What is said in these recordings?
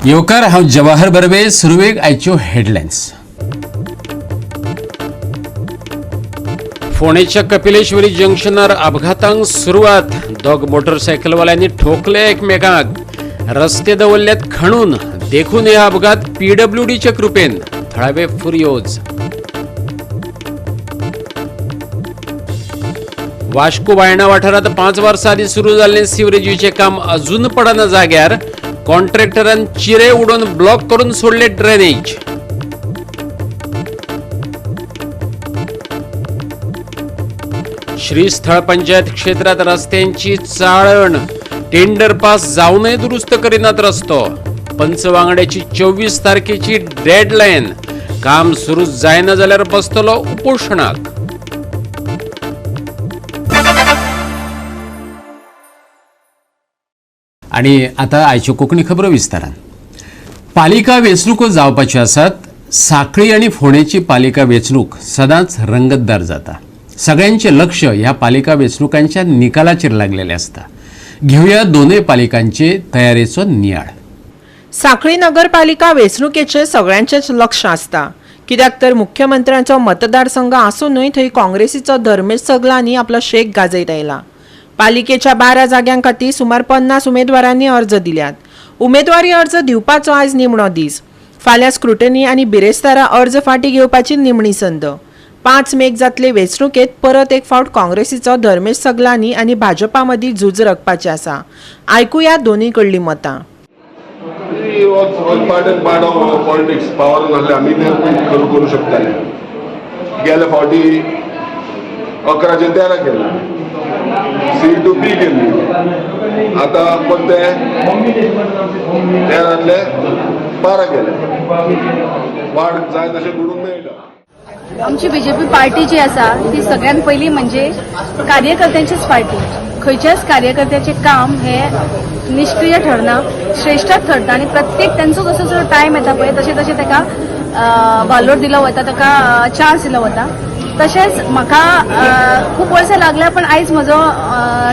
येवकार, हांव जवाहर बर्वे. सुरवेक आयच्यो हेडलायन्स. फोंडेच्या कपिलेश्वरी जंक्शनार अपघातांक सुरवात. दोग मोटरसायकलवाल्यांनी ठोकले एकमेकांक. रस्ते दवरल्यात खणून, देखून हे अपघात पीडब्ल्यूडीच्या कृपेन. थळावे फुर्योज. वास्को बायणा वाठारांत 5 वर्सां आदीं सुरू जाल्लें सिवरेजीचें काम अजून पडना जाग्यार. कॉन्ट्रॅक्टरान चिरे उडोवन ब्लॉक करून सोडले ड्रेनेज. श्रीस्थळ पंचायत क्षेत्रात रस्त्यांची चाळण. टेंडर पास जावनय दुरुस्त करिनात रस्तो. पंच वांगड्याची 24 तारखेची डेडलायन. काम सुरू जायना जाल्यार बसतलो उपोशणाक. आणि आता आयच्यो कोंकणी खबरो विस्तारान. पालिका वेंचणुको जावपाच्यो आसात. सांखळी आनी फोंडेची पालिका वेंचणूक सदांच रंगतदार जाता. सगळ्यांचें लक्ष ह्या पालिका वेंचणुकांच्या निकालाचेर लागलेलें आसता. घेवया दोनूय पालिकांचे तयारेचो नियाळ. सांखळी नगरपालिका वेंचणुकेचेर सगळ्यांचेच लक्ष आसता, कित्याक तर मुख्यमंत्र्यांचो मतदारसंघ आसूनय थंय काँग्रेसीचो धर्मेश सगलांनी आपलो शेक गाजयत आयला. पालिकेच्या 12 जाग्यां खातीर सुमार 50 उमेदवारांनी अर्ज दिल्यात. उमेदवारी अर्ज दिवपाचो आयज निमणो दीस. फाल्यां स्क्रुटनी आनी बिरेस्तारा अर्ज फाटीं घेवपाची निमणी संद. 5 मेक जातले वेंचणुकेंत परत एक फावट काँग्रेसीचो धर्मेश सगलांनी आनी भाजपा मदीं झूज रकपाचें आसा. आयकुया दोनूय कडलीं मतां. Part and part of politics. Power नासले आमी ते करूं शकताले. गेले फावटी 11 13 केल्ले, सी टू बी केल्ली. आतां परते 13 12 केले. वाड जाय तशें घडूंक मेळटा. आमची बीजेपी पार्टी जी आसा ती सगळ्यात पयली म्हणजे कार्यकर्त्यांचीच पार्टी. खंयच्याच कार्यकर्त्याचें काम हे निश्क्रीय ठरना, श्रेश्ठच ठरता आनी प्रत्येक तांचो जसो जसो टायम येता पळय तशें तशें ताका वालोर दिलो वता, ताका चान्स दिलो वता. तशेंच म्हाका खूब वर्सां लागल्या, पण आयज म्हजो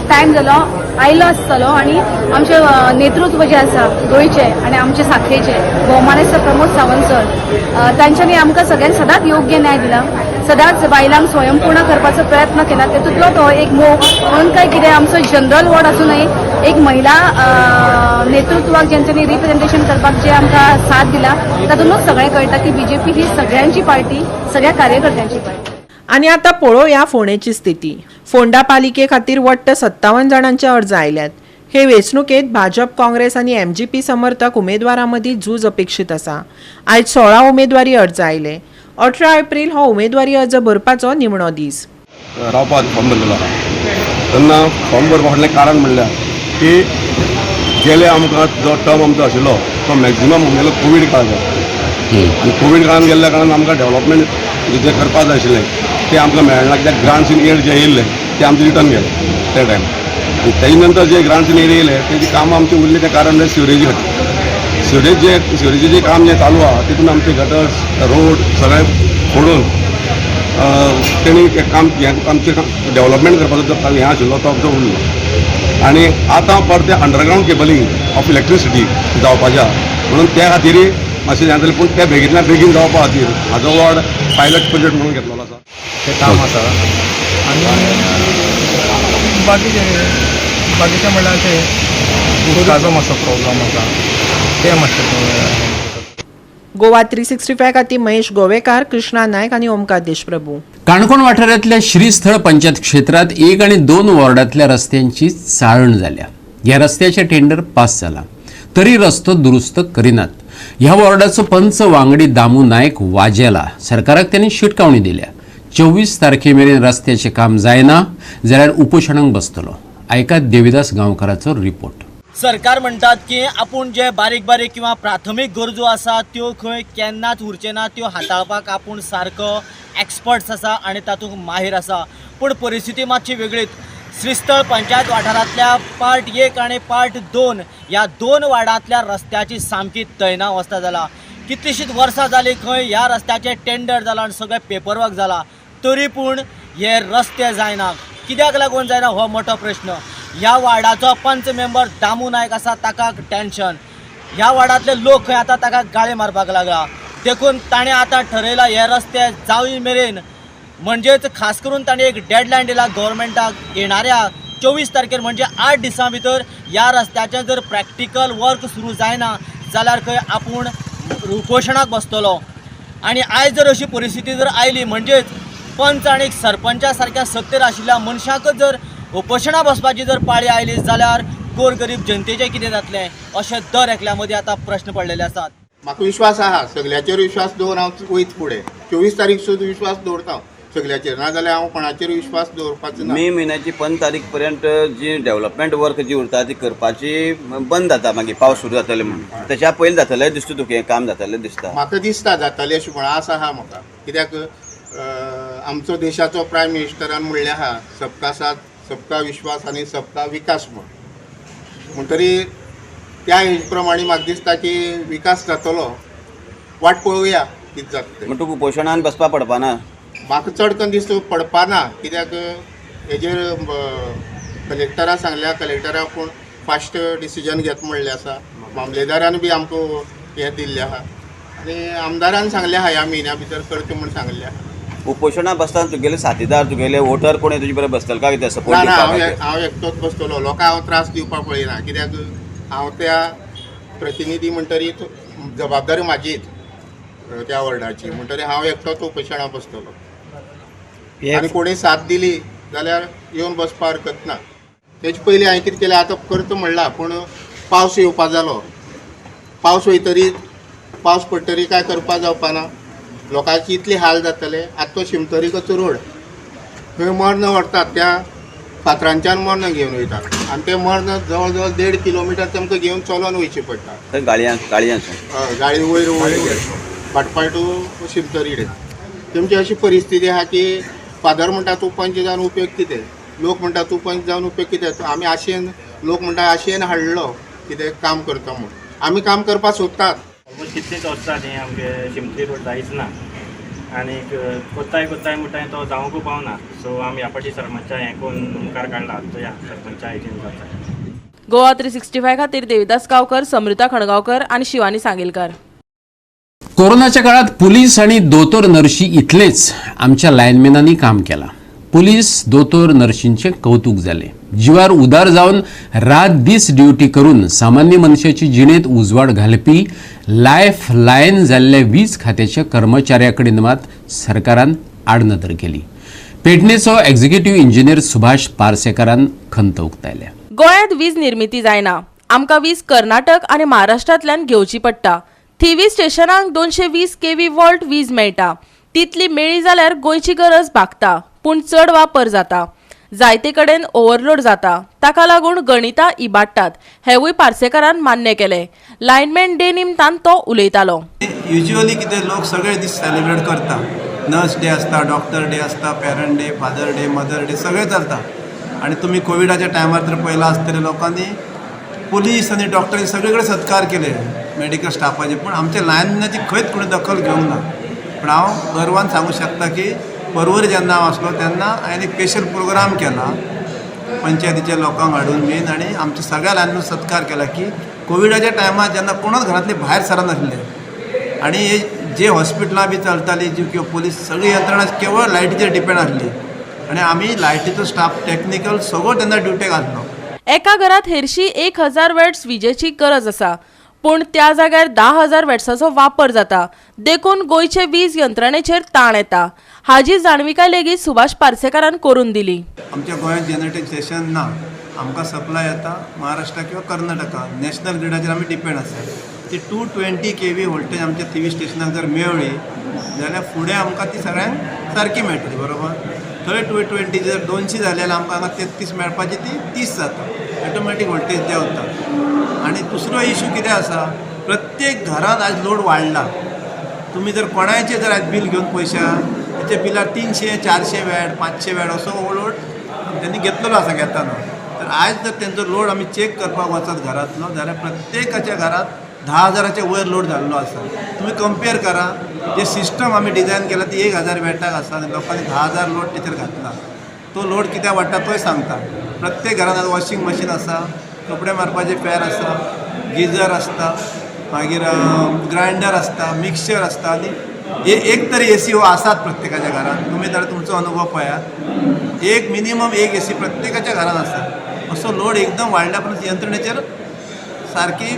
टायम जालो आयलो आसतलो आनी आमचें नेतृत्व जें आसा गोंयचें आनी आमचे साखळेचें भोवमानेस्त प्रमोद सावंत सर, तांच्यांनी आमकां सगळ्यांक सदांच योग्य न्याय दिला, सदांच बायलांक स्वयंपूर्ण करपाचो प्रयत्न केला. तेतूंतलो तो एक मोग म्हणून काय कितें आमचो जनरल वॉर्ड आसूनय एक महिला नेतृत्वाक जेंच्यांनी रिप्रेझेंटेशन करपाक जे आमकां साथ दिला, तातूंतच सगळें कळटा की बीजेपी ही सगळ्यांची पार्टी, सगळ्या कार्यकर्त्यांची पार्टी. आनी आतां पळोवया फोंडेची स्थिती. फोंडा पालिके खातीर वट्ट 57 जाणांचे अर्ज आयल्यात. हे वेंचणुकेंत भाजप, काँग्रेस आनी एमजीपी समर्थक उमेदवारां मदीं झूज अपेक्षीत आसा. आयज 16 उमेदवारी अर्ज आयले. 18 एप्रील हो उमेदवारी अर्ज भरपाचो निमणो दीस. रावपाक फॉर्म भरलेलो आसा. तेन्ना फॉर्म भरपा फाटलें कारण म्हणल्यार की गेले आमकां जो टर्म आमचो आशिल्लो तो मॅक्झिमम आमगेलो कोवीड काळ जालो आनी कोवीड काळान गेल्ल्या कारणान आमकां डेवलपमेंट जें करपाक जाय आशिल्लें तें आमकां मेळना, कित्याक ग्रांट्स इन एड जे येयल्ले ते आमचे रिटर्न गेले त्या टायमार. आनी तेजे नंतर जे ग्रांट्स इन एड येयले तेजी कामां आमची उरली तें कारण म्हणल्यार सिवरेजी खातीर. सिवरेज जे सिवरेजीचें जे काम जें चालू आहा तितून आमचे गटर्स, रोड सगळें फोडून तेणी तें काम हें आमचें डेवलपमेंट करपाचो जो हें आशिल्लो तो आमचो उरलो. आनी आतां परतें अंडरग्रावंड केबलिंग ऑफ इलेक्ट्रिसिटी जावपाचें आहा, म्हणून त्या खातीरय मातशें हें जालें. पूण तें बेगीनल्या बेगीन जावपा खातीर म्हाजो वॉर्ड पायलट प्रोजेक्ट म्हणून घेतलेलो आसा. तें काम आसा. आनी बाकीचें म्हणल्यार अशें उदकाचो मातसो प्रॉब्लम आसा, तें मातशें. गोवा 365 खातीर महेश गोवेकार, कृष्णा नायक आनी ओमकार देशप्रभू. काणकोण वाठारांतल्या श्रीस्थळ पंचायत क्षेत्रात 1 आनी 2 वॉर्डांतल्या रस्त्यांची चाळण जाल्या. ह्या रस्त्याचे टेंडर पास जाला तरी रस्तो दुरुस्त करिनात. ह्या वॉर्डाचो पंच वांगडी दामू नायक वाजेला. सरकाराक त्यांनी शिटकावणी दिल्या. 24 तारखे मेरेन रस्त्याचें काम जायना जाल्यार उपोशणाक बसतलो. आयकात देविदास गांवकाराचो रिपोर्ट. सरकार म्हणटात की आपूण जे बारीक बारीक किंवा प्राथमीक गरजो आसा त्यो खंय केन्नाच उरचे ना, त्यो हाताळपाक आपूण सारको एक्सपर्ट्स आसा आनी तातूंत माहीर आसा. पूण परिस्थिती मातशी वेगळीच. श्रीस्थळ पंचायत वाठारांतल्या पार्ट 1 आनी पार्ट 2 ह्या 2 वार्डांतल्या रस्त्याची सामकी दैना अवस्था जाला. कितलीशींच वर्सां जालीं खंय ह्या रस्त्याचें टेंडर जालां आनी सगळें पेपरवर्क जाला, तरी पूण हे रस्ते जायना. कित्याक लागून जायना हो मोठो प्रश्न. ह्या वार्डाचो पंच मेंबर दामू नायक आसा, ताका टेंशन. ह्या वार्डांतले लोक खंय आतां ताका गाळी मारपाक लागला. देखून ताणें आतां ठरयलां हे रस्ते जावई मेरेन, म्हणजेच खास करून ताणें एक डेडलायन दिला गव्हर्मेंटाक, येणाऱ्या 24 तारखेर म्हणजे 8 दिसां भितर ह्या रस्त्याचें जर प्रॅक्टिकल वर्क सुरू जायना जाल्यार खंय आपूण उपोशणाक बसतलो. आनी आयज जर अशी परिस्थिती जर आयली म्हणजेच पंच आनी सरपंचा सारक्या सत्तेर आशिल्ल्या मनशाकच जर उपोशणा बसपाची जर पाळी आयली जाल्यार गोरगरीब जनतेचें कितें जातलें अशें दर एकल्या मदीं आतां प्रश्न पडलेले आसात. म्हाका विश्वास आहा, सगळ्याचेर विश्वास दवर हांव वयत फुडें. 24 तारीख सुद्दां विश्वास दवरता सगळ्याचेर, नाजाल्यार हांव कोणाचेर विश्वास दवरपाचो ना. मे म्हयन्याची 15 तारीख पर्यंत जी डेव्हलपमेंट वर्क जी उरता ती करपाची बंद जाता, मागीर पावस सुरू जातले म्हणून. तेच्या पयलीं जातलें दिसता तुका, हें काम जातलें दिसता? म्हाका दिसता जातलें अशें म्हण आसा आहा म्हाका, कित्याक आमचो देशाचो प्रायम मिनिस्टरान म्हणलें आहा सबका साथ सबका विश्वास आनी सबका विकास म्हण. म्हणटरी त्या हेजे प्रमाणे म्हाका दिसता की विकास जातलो, वाट पळोवया कितें जाता तें. म्हण तुका उपोशणान बसपा पडपा ना? म्हाका चड करून दिसता पडपा ना, कित्याक हेजेर कलेक्टरा सांगल्या, कलेक्टरा आपूण फास्ट डिसिजन घेत म्हणलें आसा, मामलेदारान बी आमकां हें दिल्लें आहा आनी आमदारान सांगलें आहा ह्या म्हयन्या भितर करचें म्हूण सांगलें आहा. उपोशणा बसतना तुगेले साथीदार, तुगेले वोटर कोण तुजे बरोबर बसतले काय कितें सपोर्ट ना ना, दिवपाक? हांव एकटोच बसतलो, लोकांक हांव त्रास दिवपाक पळयना, कित्याक हांव त्या प्रतिनिधी म्हणटरी जबाबदारी म्हाजीच त्या वॉर्डाची, म्हणटरी हांव एकटोच उपोशणा बसतलो. आनी कोणी साथ दिली जाल्यार येवन बसपा हरकत ना. तेजे पयलीं हांवें कितें केलें, आतां करता म्हणलां पूण पावस येवपा जालो, पावस वयतरी पावस पडटरी काय करपा जावपा ना, लोकांची इतली हाल जातले. आतां तो शिमतरीचो रोड थंय मर्ण व्हरतात, त्या फातरांच्यान मर्ण घेवन वयतात आनी तें मर्ण जवळ जवळ 1.5 किलोमिटर तेमकां घेवन चलोन वयचें पडटा. थंय गाळयांचो गाळी वयर वयर भाटपाळ टू शिमतरी कडेन तेमची अशी परिस्थिती आहा की फादर म्हणटा तूं पंच जावन उपयोग कितें, लोक म्हणटा तूं पंच जावन उपयोग कितें, आमी आशेन, लोक म्हणटा आशेन हाडलो कितें काम करता म्हूण, आमी काम करपाक सोदतात. ऑलमोस्ट कितलींच वर्सां जालीं आमगे शिमतरी रोड जायच ना आनीक कोत्ताय कोत्ताय म्हणटाय तो जावंकू पावना. सो आमी ह्या फावटी सरपंचा हें करून मुखार काडला, तो ह्या सरपंचा हेजेन जाता. गोवा 365 खातीर देविदास गांवकर, समृता खणगांवकर आनी शिवानी सांगेलकार. कोरोनाच्या काळात पोलीस आणि दोतोर नर्शी इतलेच आमच्या लायनमॅनांनी काम केलां. पोलीस दोतोर नर्शींचे कौतुक जाले. जिवार उदार जावन रात दीस ड्युटी करून सामान्य मनशाची जिणेंत उजवाड घालपी लायफ लायन जाल्ल्या वीज खात्याच्या कर्मचाऱ्या कडेन मात सरकारान आडनदर केली. पेडणेचो एक्झिक्युटिव्ह इंजिनियर सुभाष पार्सेकारान खंत उक्तायल्या. गोंयांत वीज निर्मिती जायना, आमकां वीज कर्नाटक आनी महाराष्ट्रांतल्यान घेवची पडटा. थिवी स्टेशनाक 220 केव्ही वॉल्ट वीज मेळटा, तितली मेळ्ळी जाल्यार गोंयची गरज भागता, पूण चड वापर जाता, जायते कडेन ओव्हरलोड जाता, ताका लागून गणितां इबाडटात हेवूय पार्सेकारान मान्य केलें. लायनमॅन डे निमतान तो उलयतालो. युज्युअली कितें लोक सगळे दीस सेलिब्रेट करता, नर्स डे आसता, डॉक्टर डे आसता, parent day, father day, mother day सगळें चलता. आनी तुमी कोविडाच्या टायमार तर पळयलां आसतलें लोकांनी पुलीस आनी डॉक्टर सगळे कडेन सत्कार केले मेडिकल स्टाफाचे, पूण आमच्या लायनमॅनाची खंयच कोणी दखल घेवंक ना. पूण हांव गर्वान सांगूंक शकता की परवरी जेन्ना हांव आसलो तेन्ना हांवें एक स्पेशल प्रोग्राम केला पंचायतीच्या लोकांक हाडून बीन, आनी आमच्या सगळ्या लायनमॅन सत्कार केला की कोविडाच्या टायमार जेन्ना कोणूच घरांतले भायर सरनासले आनी हे जे हॉस्पिटलां बी चलतालीं जी किंवा पोलीस सगळी यंत्रणा केवळ लायटीचेर डिपेंड आसली आनी आमी लायटीचो स्टाफ टॅक्निकल सगळो तेन्ना ड्युटेक आसलो. एका घरात हेरशी 1000 वॅट्स विजेची गरज आसा, पूण त्या जाग्यार 10,000 वॅट्साचो वापर जाता, देखून गोंयचे वीज यंत्रणेचेर ताण येता. हाजी जाणविकाय लेगीत सुभाष पार्सेकारान करून दिली. आमच्या गोंयांत जनरेटींग स्टेशन ना, आमकां सप्लाय येता महाराष्ट्रा किंवा कर्नाटका, नॅशनल ग्रिडाचेर आमी डिपेंड आसा. ती 220 केव्ही व्होल्टेज आमच्या थिवी स्टेशनाक जर मेळ्ळी जाल्यार फुडें आमकां ती सगळ्यांक सारकी मेळटली, बरोबर. थंय 220 जर 200 जाली जाल्यार आमकां हांगा 33 मेळपाची ती 30 जाता, ऑटोमॅटीक व्होल्टेज देंवता. आनी दुसरो इशू कितें आसा, प्रत्येक घरांत आज लोड वाडला. तुमी जर कोणायचें जर आज बील घेवन पळयशात तेच्या बिलार 300 400 वॅट 500 वॅट असो लोड त्यांनी घेतलेलो आसा घेताना. तर आयज जर तेंचो लोड आमी चॅक करपाक वचत घरांतलो जाल्यार प्रत्येकाच्या घरांत 10,000च्या वयर लोड जाल्लो आसा. तुमी कंपेर करा, जे सिस्टम आमी डिजायन केला ती 1000 वॅटाक आसा आनी लोकांनी 10,000 लोड तेचेर घातला. तो लोड कित्याक वाडटा तोय सांगता. प्रत्येक घरांत आतां वॉशिंग मशीन आसा, कपडे मारपाचे फेर आसा, गिजर आसता, मागीर ग्रायंडर आसता, मिक्सचर आसता आनी एक तरी एसी हो आसात प्रत्येकाच्या घरान. तुमी तर तुमचो अनुभव पळयात, एक मिनिमम एक एसी प्रत्येकाच्या घरान आसता. असो लोड एकदम वाडल्या परंत यंत्रणेचेर सारकी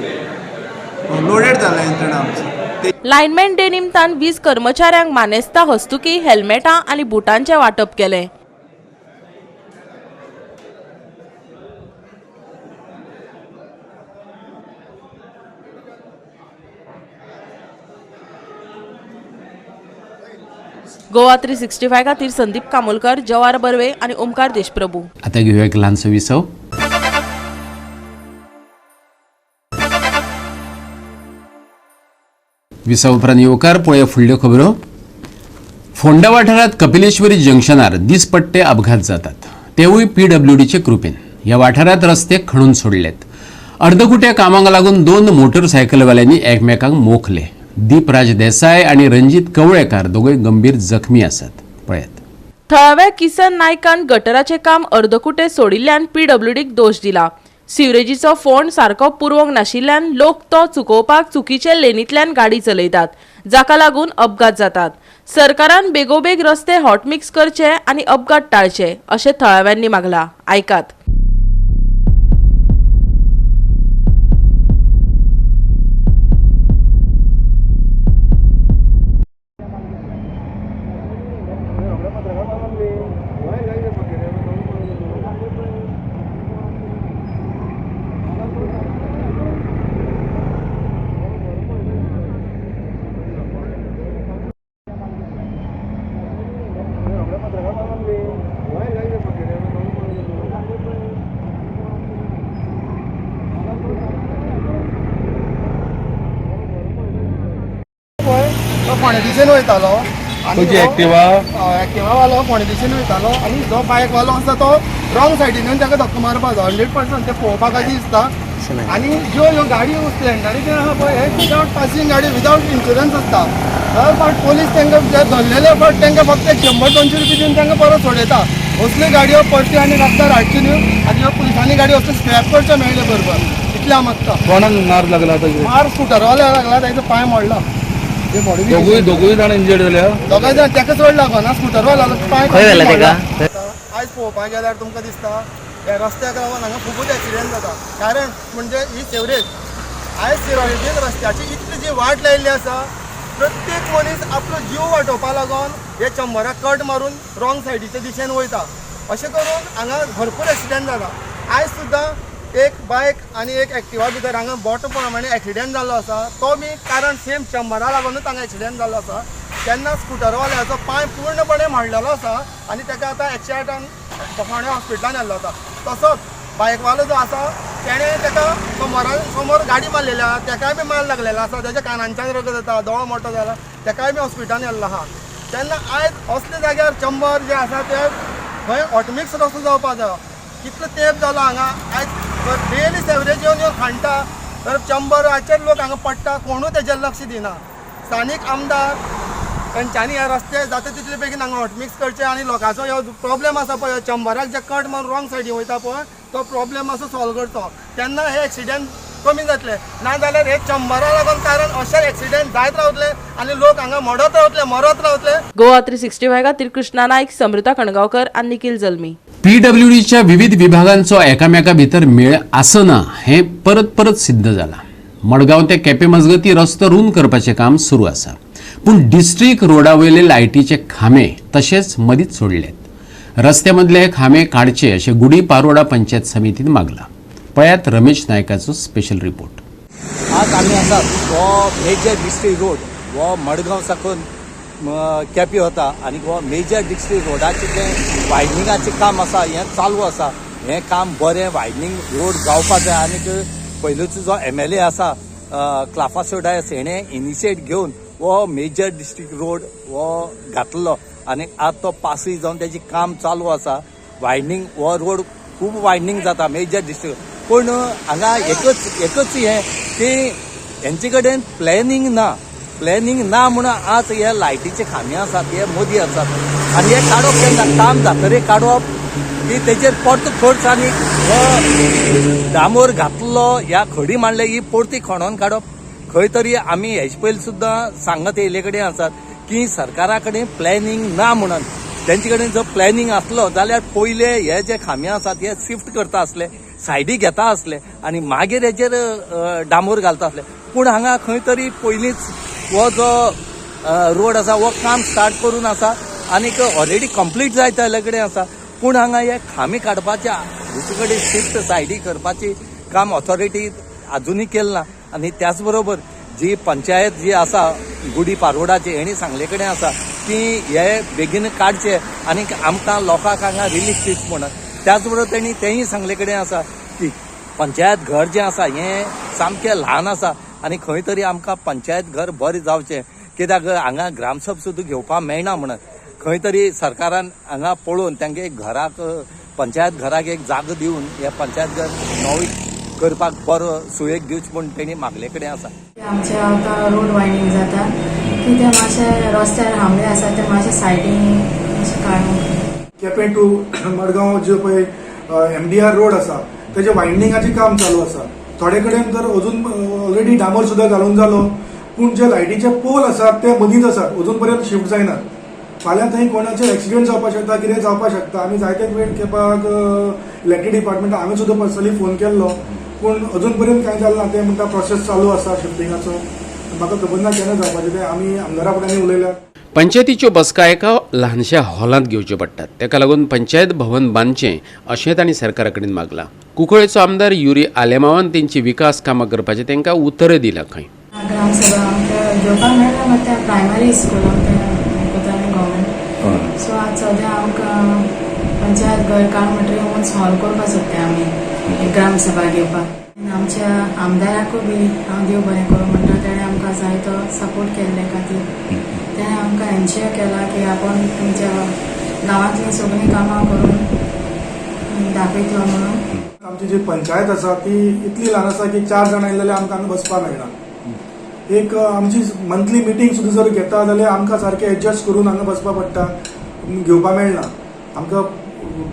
लोडेड जाला यंत्रणा आमची. लायनमॅन डे निमतान वीज कर्मचाऱ्यांक मानेस्ता हस्तुकी हेल्मेटां आनी बुटांचें वांटप केलें. गोवा 365 खातीर संदीप कामोलकर, जवार बर्वे आनी ओमकार देशप्रभू. आता घेऊया एक ल्हानसो विसव. विसव उपरांत येवकार पळोवया फुडल्यो खबरो. फोंडा वाठारांत कपिलेश्वरी जंक्शनार दिसपट्टे अपघात जातात, तेवूय पीडब्ल्यूडीचे कृपेन. ह्या वाठारांत रस्ते खणून सोडलेत. अर्दकुट्या कामांक लागून 2 मोटरसायकलवाल्यांनी एकमेकांक मोखले. दीपराज देसाय आणि रंजित कवळेकार दोगूय गंभीर जखमी आसात. पळयात. थळाव्या किसन नायकान गटराचें काम अर्दकुटे सोडिल्ल्यान पीडब्ल्यूडीक दोश दिला. सिवरेजीचो फोंड सारको पुरवंक नाशिल्ल्यान लोक तो चुकोवपाक चुकीचे लेनींतल्यान गाडी चलयतात, जाका लागून अपघात जातात. सरकारान बेगोबेग रस्ते हॉटमिक्स करचे आनी अपघात टाळचे अशें थळाव्यांनी मागला. आयकात. फोंडे दिशेन वयतालो आनी एक्टिवा एक्टिवावालो फोंडे दिशेन वयतालो आनी जो बायकवालो आसा तो रॉंग सायडीन येवन ताका धक्को मारपाचो. 100% ते पळोवपाक अशें दिसता. आनी ज्यो ह्यो गाडयो स्प्लेंडराच्यो आहा पळय, हे विदावट पासिंग गाडी, विदावट इन्शुरन्स आसता. दर फावट पोलीस तांकां धरलेले फावट तांकां फक्त 100-200 रुपया दिवन तांकां परत सोडयता. असल्यो गाडयो परती आनी रस्त्यार हाडच्यो न्हू आनी ह्यो पुलिसांनी गाडी असल्यो स्क्रॅप करच्यो मेळ्ळे बरोबर. इतलें हांव मागता. कोणाक मार लागला? मार स्कुटरवाल्या लागला, ताजो पांय मोडला. दोगूय जाण इंजर्ड जाल्या. दोगांय जाण ताका चड लागना, स्कुटरवाला पांय. आयज पळोवपाक गेल्यार तुमकां दिसता ह्या रस्त्याक लागून हांगा खुबूच एक्सिडेंट जाता. कारण म्हणजे ही सेवरेज आयज सिरोळीचेर रस्त्याची इतली जी वाट लायिल्ली आसा, प्रत्येक मनीस आपलो जीव वाटोवपा लागून हे चंबराक कट मारून रॉंग सायडीच्या दिशेन वयता. अशें करून हांगा भरपूर एक्सिडेंट जाला. आयज सुद्दां एक बायक आनी एक एक्टिवा भितर हांगा बोटो प्रमाणे एक्सिडेंट जाल्लो आसा. तो बी कारण सेम चंबरा लागूनच हांगा एक्सिडेंट जाल्लो आसा. तेन्ना स्कुटरवाल्याचो पांय पूर्णपणे मोडलेलो आसा आनी ताका आतां 108 फोंड्या हॉस्पिटलान व्हेल्लो आसा. तसोच बायकवालो जो आसा तेणें ताका समोर गाडी मारलेली आसा, ताकाय बी मार लागलेलो आसा. ताच्या कानांच्यान रगत जाता, दोळो मोटो जाला, ताकाय बी हॉस्पिटलान व्हेल्लो आसा. तेन्ना आयज असल्या जाग्यार चंबर जे आसा ते थंय हॉटमिक्स रस्तो जावपा जायो. कितलो तेंप जालो हांगा आयज डेली सेवरेज येवन येवन खाणटा, तर चंबराचेर लोक हांगा पडटा, कोणूय तेजेर लक्ष दिना. स्थानीक आमदार तेंच्यांनी हे रस्ते जाता तितले बेगीन हांगा हॉटमिक्स करचे आनी लोकांचो हो प्रॉब्लेम आसा पळय, चंबराक जे कट मारून रॉंग सायडीन वयता पळय तो प्रॉब्लेम मातसो सॉल्व करचो. तेन्ना हे एक्सिडेंट कमी जातले. ना जाल्यार हे चंबरा लागून कारण अशे एक्सिडेंट जायत रावतले आनी लोक हांगा मडत रावतले, मरत रावतले. गोवा 365 खातीर कृष्णा नायक, समृता कणगांवकर आनी निखिल जल्मी. पीडब्ल्यूडीच्या विविध विभागांचो एकामेका भितर मेळ आसना हें परत परत सिद्ध जाला. मडगांव ते केपें मजगती रस्तो रूंद करपाचें काम सुरू आसा, पूण डिस्ट्रीक्ट रोडा वयले लायटीचे खांबे तशेंच मदींच सोडलेत. रस्त्या मदले हे खांबे काडचे अशें गुडी पारोडा पंचायत समितीन मागलां. पळयात रमेश नायकाचो स्पेशल रिपोर्ट. आज आमी आसात हो मेजर डिस्ट्रीक्ट रोड हो मडगांव साकून केपें वता आनी हो मेजर डिस्ट्रीक्ट रोडाचें जें वायडनिंगाचें काम आसा हें चालू आसा. हें काम बरें वायडनींग रोड जावपा जाय. आनीक पयलूचो जो MLA आसा क्लाफासो डायस हेणें इनिशिएट घेवन हो मेजर डिस्ट्रीक्ट रोड हो घातलो आनी आतां तो पासूय जावन तेजें काम चालू आसा. वायडनींग हो रोड खूब वायडनींग जाता मेजर डिस्ट्रीक्ट. पूण हांगा एकच हें की हेंचे कडेन प्लॅनिंग ना. प्लॅनिंग ना म्हणून आज हे लायटीचे खांबे आसात हे मदीं आसात आनी हे काडप केन्ना काम जातरीर काडप की तेजेर परतो खर्च आनी हो डांबर घातलो ह्या खडी मांडले ही परती खणोन काडप. खंय तरी आमी हेजे पयलीं सुद्दां सांगत येयल्ले कडेन आसात की सरकारा कडेन प्लॅनिंग ना म्हणून. तेंचे कडेन जर प्लॅनिंग आसलो जाल्यार पयले हे जे खांबे आसात हे शिफ्ट करता आसले, सायडी घेता आसले आनी मागीर हेजेर डांबर घालता आसले. पूण हांगा खंय तरी पयलींच हो जो रोड आसा हो काम स्टार्ट करून आसा आनीक ऑलरेडी कंप्लीट जायत आयिल्ले कडेन आसा. पूण हांगा हे खांबे काडपाचे दुसरे कडेन शिफ्ट सायडी करपाची काम ऑथॉरिटी अजुनूय केलें ना. आनी त्याच बरोबर जी पंचायत जी आसा गुडी पारोडाची हेणी सांगले कडेन आसा की हे बेगीन काडचे आनी आमकां लोकांक हांगा रिलीफ दिवचें म्हणून. त्याच बरोबर तेणी तेंय सांगले कडेन आसा की पंचायत घर जें आसा हें सामकें ल्हान आसा आनी खंय तरी आमकां पंचायत घर बरें जावचें, कित्याक हांगा ग्रामसभा सुद्दां घेवपाक मेळना म्हणून खंय तरी सरकारान हांगा पळोवन तांगे घराक पंचायत घराक एक जागो दिवन हे पंचायत घर नवी करपाक बरो सुयेग दिवचो म्हूण तेणी मागले कडेन आसा. आमचे आतां रोड वायडनींग जाता की ते मातशे रस्त्यार हांबे आसा ते मातशे सायडीन मातशे काडूंक. केपें टू मडगांव जे पळय MDR road आसा तेजे वायडनिंगाचें काम चालू आसा. थोडे कडेन तर अजून ऑलरेडी डांबर सुद्दां घालून जालो, पूण जे लायटीचे पोल आसात ते मदींच आसात, अजून पर्यंत शिफ्ट जायनात. फाल्यां थंय कोणाचे एक्सिडंट जावपाक शकता, कितें जावपाक शकता. आमी जायते वेळ खेपाक इलेक्ट्रीक डिपार्टमेंटाक हांवें सुद्दां पर्सनली फोन केल्लो, पूण अजून पर्यंत कांय जालें ना. ते म्हणटा प्रोसेस चालू आसा शिफ्टिंगाचो, म्हाका खबर ना केन्ना जावपाचें तें. आमी आमदारा फुड्यांनी उलयल्यात. पंचायतीच्यो बसका एका ल्हानशा हॉलांत घेवच्यो पडटात, ताका लागून पंचायत भवन बांदचें अशें तांणी सरकारा कडेन मागलां. कुंकळेचो आमदार युरी आलेमावान तेंची विकास कामां करपाचें तांकां उतर दिलां खंय. ग्रामसभा आमकां घेवपाक मेळना, मात त्या प्रायमरी स्कूल आमकां करतालें गव्हर्मेंट. सो आतां सद्या आमकां पंचायत घर काड म्हणटकीर ऊंच हॉल करपाक सोदता आमी ग्रामसभा घेवपाक. आमच्या आमदाराकूय बी हांव देव बरें करूं म्हणटा, तेणें आमकां जायतो सपोर्ट केल्ले खातीर तेणें आमकां एन्श्योर केला की आपूण तुमच्या गांवांतलीं सगळीं कामां करून दाखयतलो म्हणून. आमची जी पंचायत आसा ती इतली ल्हान आसा की 4 जाणां आयले जाल्यार आमकां हांगा बसपाक मेळना. एक आमची मंथली मिटींग सुद्दां जर घेता जाल्यार आमकां सारकें एडजस्ट करून हांगा बसपाक पडटा, घेवपाक मेळना. आमकां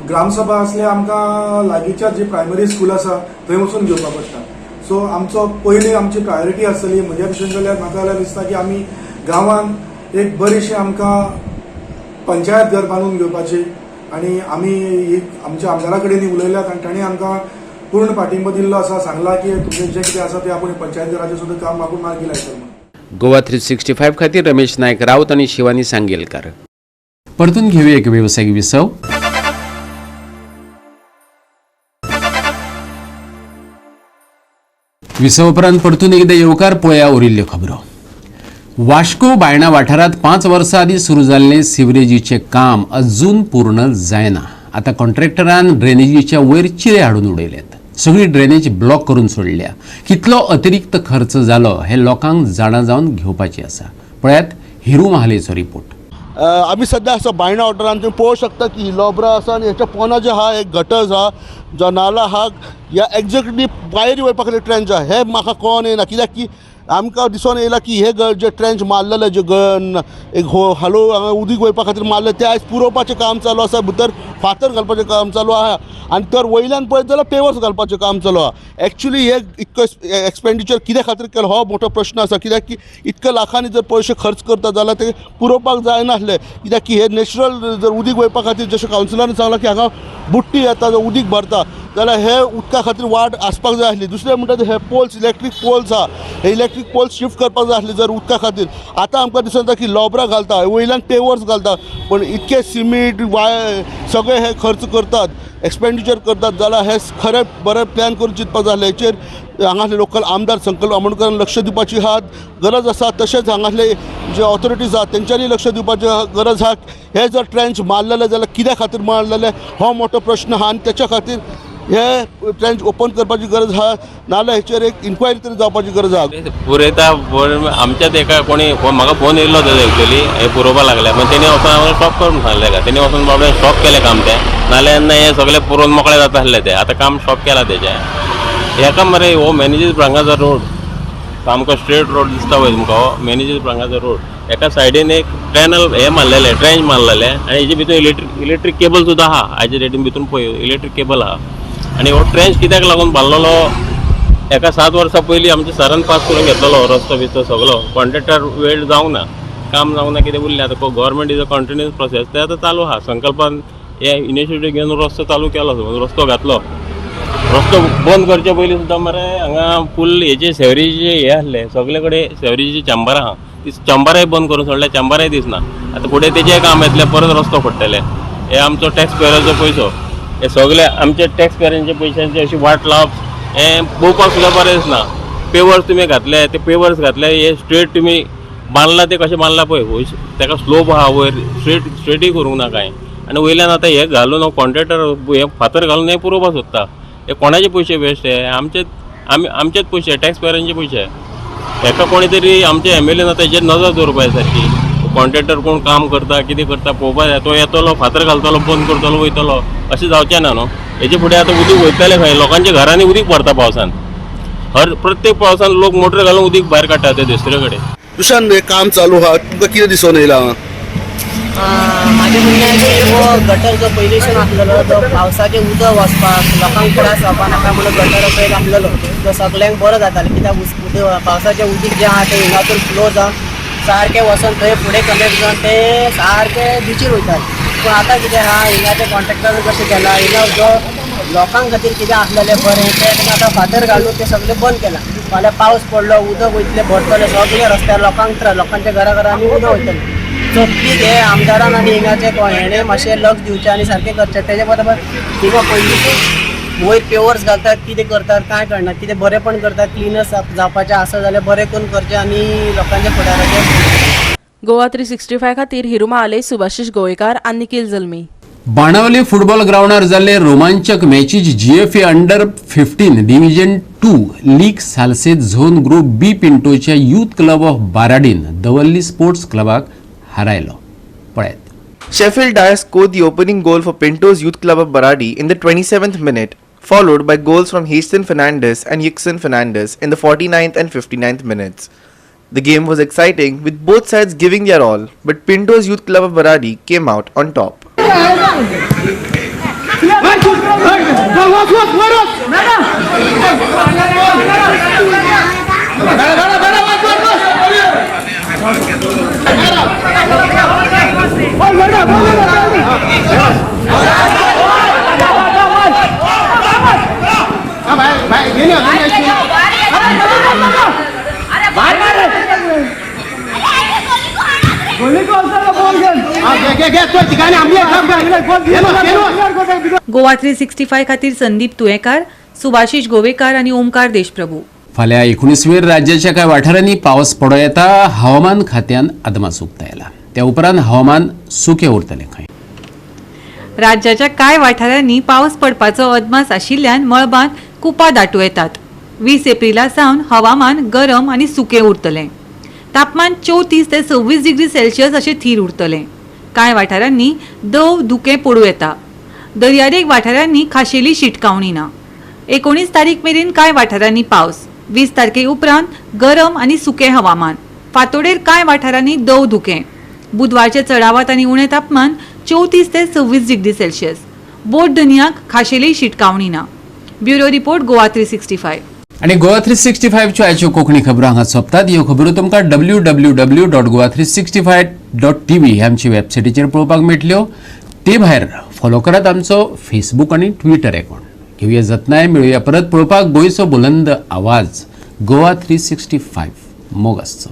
ग्रामसभा आसल्यार आमकां लागींच्या जी प्रायमरी स्कूल आसा थंय वचून घेवपाक पडटा. सो आमचो पयलीं आमची प्रायोरिटी आसतली म्हज्या भशेन जाल्यार म्हाका जाल्यार दिसता की आमी गांवांत एक बरीशी आमकां पंचायत घर बांदून घेवपाची आनी आमी आमच्या आमदारा कडेन उलयल्यात आनी तांणी आमकां पूर्ण पाठिंबो दिल्लो आसा, सांगला की तुमचें जें कितें आसा तें आपूण पंचायत घराचें सुद्दां काम आपूण मार्गी लायतलो म्हणून. गोवा 365 खातीर रमेश नायक राऊत आनी शिवानी सांगेलकार. परतून घेऊया एक वेवसायिक विसव. विसव उपरांत परतून एकदा येवकार पळया उरिल्ल्यो खबरो. वास्को बायणा वाठारांत 5 वर्सां आदीं सुरू जाल्लें सिवरेजीचें काम अजून पूर्ण जायना. आतां कॉन्ट्रॅक्टरान ड्रेनेजीच्या वयर चिरे हाडून उडयल्यात, सगळी ड्रेनेज ब्लॉक करून सोडल्या. कितलो अतिरिक्त खर्च जालो हे लोकांक जाणा जावन घेवपाचें आसा. पळयात हिरू महालेचो रिपोर्ट. आमी सद्या आसा बायणा वाठारांत, तुमी पळोवंक शकता की ही लोबरा आसा आनी हेच्या पोंदा जे आहा एक गटर्स आहा, जो नाला आहा, ह्या एक्झॅक्टली भायर वयपा खातीर ट्रेंच आहा. हें म्हाका कळोन येयना कित्याक की आमकां दिसोन येयला की हे जे ट्रेंच मारलेले जे एक हालो हांगा उदीक वयपा खातीर मारले ते आयज पुरोवपाचें काम चालू आसा, भितर फातर घालपाचें काम चालू आहा आनी तर वयल्यान पळयत जाल्यार पेवर्स घालपाचें काम चालू आहा. एक्चुली हे इतको एक्सपेंडिचर कित्या खातीर केलो हो मोठो प्रश्न आसा, कित्याक की इतके लाखांनी जर पयशे खर्च करता जाल्यार ते पुरोवपाक जायनासले, कित्याक की हे नॅचरल जर उदीक वयपा खातीर जशें कावन्सिलरान सांगलां की हांगा बुट्टी येता जर उदीक भरता जाल्यार हे उदका खातीर वाट आसपाक जाय आसली. दुसरें म्हणटा ते हे पोल्स इलेक्ट्रीक पोल्स आहा, हे इलेक्ट्रीक पोल्स शिफ्ट करपाक जाय आसले जर उदका खातीर. आतां आमकां दिसता की लोबरां घालता, वयल्यान पेवर्स घालता, पूण इतके सिमीट वाय सगळे हे खर्च करतात, एक्सपेंडिचर करतात जाल्यार हे खरें बरें प्लॅन करून चिंतपाक जाय आसलें. हेचेर हांगासले लोकल आमदार संकल्प आमोणकरान लक्ष दिवपाची आहा गरज आसा, तशेंच हांगासले जे ऑथॉरिटीज आहा तेंच्यांनी लक्ष दिवपाची गरज आहा. हे जर ट्रेंच मारलेले जाल्यार कित्या खातीर मारलेले हो मोठो प्रश्न आहा आनी तेच्या खातीर हे ट्रेंच ओपन करपाची गरज आहा, नाजाल्यार हेचेर एक इन्क्वायरी तरी जावपाची गरज आहा. पुरयता आमच्याच एका कोणी म्हाका फोन येयल्लो तेजो एक्चुअली हे पुरोवपाक लागले, पण तेणी वचोन आमकां स्टॉप करून सांगलें का, तेणी वचोन बाबड्यान स्टॉप केलें काम तें, नाल्यार हें सगळें पुरोवन मोकळें जाता आसलें तें. आतां काम स्टॉप केलां तेजें. हेका मरे हो मॅनेजीस ब्रांगाचो रोड सामको स्ट्रेट रोड दिसता पळय तुमकां, हो मॅनेजीस ब्रांगाचो रोड एका सायडीन एक टॅनल हें मारलेलें, ट्रेंच मारलेलें आनी हेजे भितर इलेक्ट्रीक केबल सुद्दां आहा. आयच्या डेटीन भितून पळय इलेक्ट्रीक केबल आहा आनी हो ट्रेंच कित्याक लागून बांदलेलो एका 7 वर्सां पयलीं आमच्या सरान पास करून घेतलेलो रस्तो बिस्तो सगळो. कॉन्ट्रॅक्टर वेळ जावंक ना, काम जावंक ना, कितें उरलें. आतां government is a continuous process, तें आतां चालू आहा. संकल्पान हे इनिशिएटीव घेवन रस्तो चालू केलो, रस्तो घातलो. रस्तो बंद करचे पयलीं सुद्दां मरे हांगा फूल हेजे सेवरेजीचे हे आसले, सगळे कडेन सेवरेजीचे चंबरां आहा, ती चंबराय बंद करून सोडल्या, चंबराय दिसना. आतां फुडें तेजें काम येतलें, परत रस्तो पडटले. हे आमचो टॅक्स पेयराचो पयसो, हे सगळे आमचे टॅक्स पेयरांच्या पयशांची अशी वाट लावप हें पळोवपाक सुद्दां बरें दिसना. पेवर्स तुमी घातले, ते पेवर्स घातले, हे स्ट्रेट तुमी बांदला, ते कशें बांदला पळय, ताका स्लोप आहा वयर, स्ट्रेटय करूंक ना कांय. आनी वयल्यान आतां हे घालून कॉन्ट्रॅक्टर हे फातर घालून हे पुरोवपाक सोदता. हे कोणाचे पयशे वेस्ट? हे आमचे, आमी आमचेच पयशे, टॅक्स पेयरांचे पयशे. हेका कोणी तरी आमचे एमएलएन आतां हेजेर नजर दवरपा जाय सारकी. कॉन्ट्रॅक्टर कोण काम करता, कितें करता पळोवपा जाय. तो येतलो, फातर घालतलो, बंद करतलो, वयतलो, अशें जावचें ना न्हू. हेजे फुडें आतां उदीक वयतलें खंय? लोकांच्या घरांनी उदीक भरता पावसान. हर प्रत्येक पावसान लोक मोटर घालून उदीक भायर काडटा ते दुसरे कडेन. तुशान हें काम चालू आहा, तुमकां कितें दिसून येयलां? म्हाजें म्हणणें की हो गटर जो पयलींसून आसलेलो तो पावसाचें उदक वचपाक लोकांक त्रास जावपा नाका म्हणून गटर असो आसलेलो, तो सगल्यांक बरो जातालो. कित्याक उदक पावसाचें उदीक जें आहा तें हिंगासून फ्लो जावन सारकें वचोन थंय फुडें कनेक्ट जावन तें सारकें बिचीर वयतालें. पूण आतां कितें आहा, हिंगाचें कॉन्ट्रॅक्टर कशें केलां, हिंगा जो लोकां खातीर कितें आसलेलें बरें तें आतां फातर घालून तें सगळें बंद केलां. फाल्यां पावस पडलो, उदक वयतलें, भरतलें सगळें रस्त्यार, लोकांक त्रास, लोकांच्या घरा घरांनी उदक वयतलें. सो प्लीज हे आमदारान आनी हिंगाचे हेणें मातशें लक्ष दिवचें आनी सारकें करचें. तेजे बरोबर हिंगा पयलींसून वयर पेवर्स घालतात, कितें करतात कांय कळना, कितें बरेंपण करतात, क्लिनस जावपाचें आसा जाल्यार बरें करून करचें आनी लोकांच्या फुडाराचें. गोवा 365 खातीर हिरू महाले, सुभाषीश गोवेकार आनी निखिल जल्मी. बाणावली फुटबॉल ग्रावंडार जाल्ले रोमांचक matches GFA under 15 division 2 league Salcete zone group B पिंटोच्या youth club of बाराडीन दवर्ली sports क्लबाक हारायलो. पळयात. Sheffield Dyer scored the opening goal for Pinto's Youth Club of Baradi in the 27th minute, followed by goals from Haston Fernandez and Yixon Fernandez in the 49th and 59th minutes. The game was exciting, with both sides giving their all, but Pinto's Youth Club of Baradi came out on top. Goa 365 खातीर संदीप तुयेंकार, सुभाषीश गोवेकार आनी ओमकार देशप्रभू. फाल्यां 19 वेर राज्याच्या कांय वाठारांनी पावस पडूं येता, हवामान खात्यान अदमास उक्तायला. त्या उपरांत हवामान सुकें उरतलें खंय. राज्याच्या कांय वाठारांनी पावस पडपाचो अदमास आशिल्ल्यान मळबांत कुपां दाटूं येतात. 20 एप्रिला सावन हवामान गरम आनी सुकें उरतलें. तापमान 34 ते 26 डिग्री सेल्सियस अशें थीर उरतलें. कांय वाठारांनी दव धुकें पडूं येता. दर्यादेग वाठारांनी खाशेली शिटकावणी ना. 19 तारीख मेरेन कांय वाठारांनी पावस. 20 तारखे उपरांत गरम आनी सुकें हवामान. फांतोडेर कांय वाठारांनी दव धुकें. बुधवारचें चडावत आनी उणें तापमान 34 ते 26 डिग्री सेल्सियस. बोट धनयाक खाशेली शिटकावणी ना. Bureau report, Goa 365. आनी गोवा 365च्यो आयच्यो कोंकणी खबरो हांगा सोंपतात. ह्यो खबरो तुमकां www.goa365.tv ह्या आमच्या वेबसायटीचेर पळोवपाक मेळटल्यो. ते भायर फॉलो करात आमचो फेसबूक आनी ट्विटर अकाउंट. घेवया जतनाय, मेळुया परत पळोवपाक गोंयचो बुलंद आवाज गोवा 365. मोग आसचो.